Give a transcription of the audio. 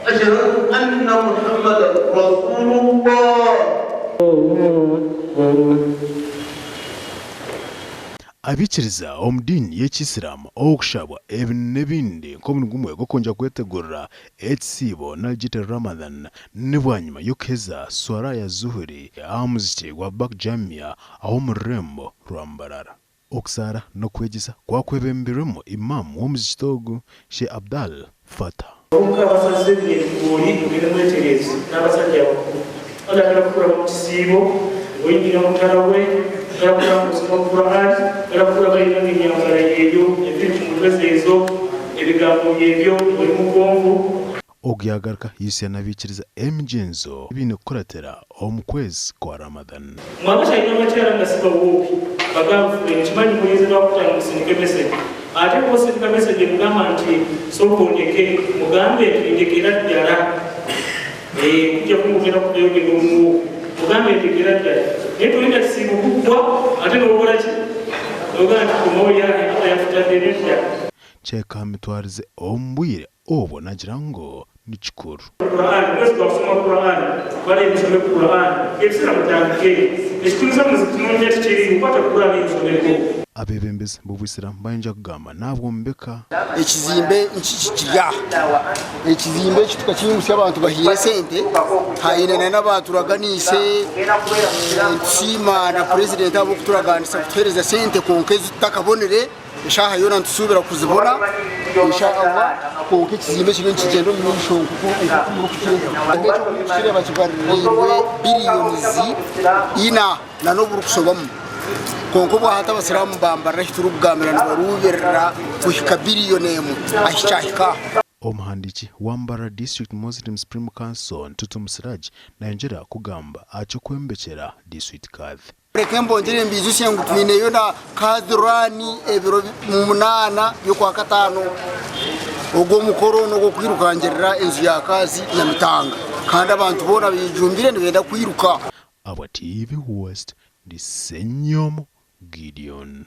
Ashhadu anna Muhammadan Rasulullah. Abaikiriza omu diini y'Ekisiraamu okushabwa ebi n'ebindi nk'omurimo gumwe gw'okwongyera kwetegurira ekisiibo nari gyete Ramadhan ni bwanyima y'okuheza Swala ya Zuhuri aha muzikiti gwa Bak Jamia ah'omu rurembo rwa Mbarara. Okusaara n'okwegyesa kwakwebembirwemu Imam w'omuzikiti ogu, Sheikh Abdal Fattah. Abavubuka abasazize bino ebikooli mugende mwetereeze n'abasajja abakulu. Otagenda kukuraba mu kisiibo ng'oyingira mu taraweh, ogenda kukuraba mu kusoma Quran, ogenda kukuraba yenna ng'enyambala yeeyo, enviiri ku mutwe zeezo, ebigambo byebyo, ng'oli mugonvu. Ogu yaagaruka yaitsya n'abaikiriza emigyenzo ei baine kukuratira omu kwezi kwa Ramadhan. Mwe abakyalina abakyala nga si bawuuki ba girlfriend nkimanyi mulinze lwakutaano musindike message ate bwosindika message emugamba nti sooka ondeke mugambe nti ndekera ddala eeh okujjako nga ogenda kuddayo ogenda omuwo mugambe ndekera ddala naye tolinda kisiibo kuggwa ate nokola ki nogamba nti komawo yaaye Allah yatutadde nedda. Kyeka mitwarize omu bwire Obwo nagira ngu ni kikuru. Qur'an, mwezi gwa kusoma Qur'an, banaye mushome Qur'an, ebiseera mutandike, ekitumiza muzikiti nonya tikiriimu, kwata Qur'an eyo oshomeko. Abeebembezi b'Obusiraamu bayongyera kugamba naabwombeka. Ekizimbe kiri aha. Ekizimbe eki tukakiyimutsya abantu bahaire esente haine na n'abaturaganiise nitusiima na purezidenti ahabw'okuturaganisa kutuheereza sente kwonka ezi tutakabonire. Eshaaha yoona nitusuubira kuzibona insha Allah kwonka ekizimbe kiriyo nikigyenda omu maisho nk'oku murikukireeba. Ekizimbe eki oku murikukireeba kibaririirwe biliyonizi ina nana oburikushobamu kwonka obwahati abasiraamu bambarira ahu turikugambira nibaruubirira kuhika biliyoni emwe ahu kyahika aha. Omuhandiiki wa Mbarara District Muslim Supreme Council, Ntutu Siraj nayongyera kugamba aha ky'okwombekyera District Kadhi. Reka mbongyere mbiijutsye ngu twineyo na Kadhi Run ebiro munaana by'Okwakataano. Ogwo omukoro n'ogw'okwirukangirira enju ya Kadhi Nyamitanga kandi abantu boona beejumbire nibenda kwiruka. Aba TV West, ndi Ssenyomo Gideon.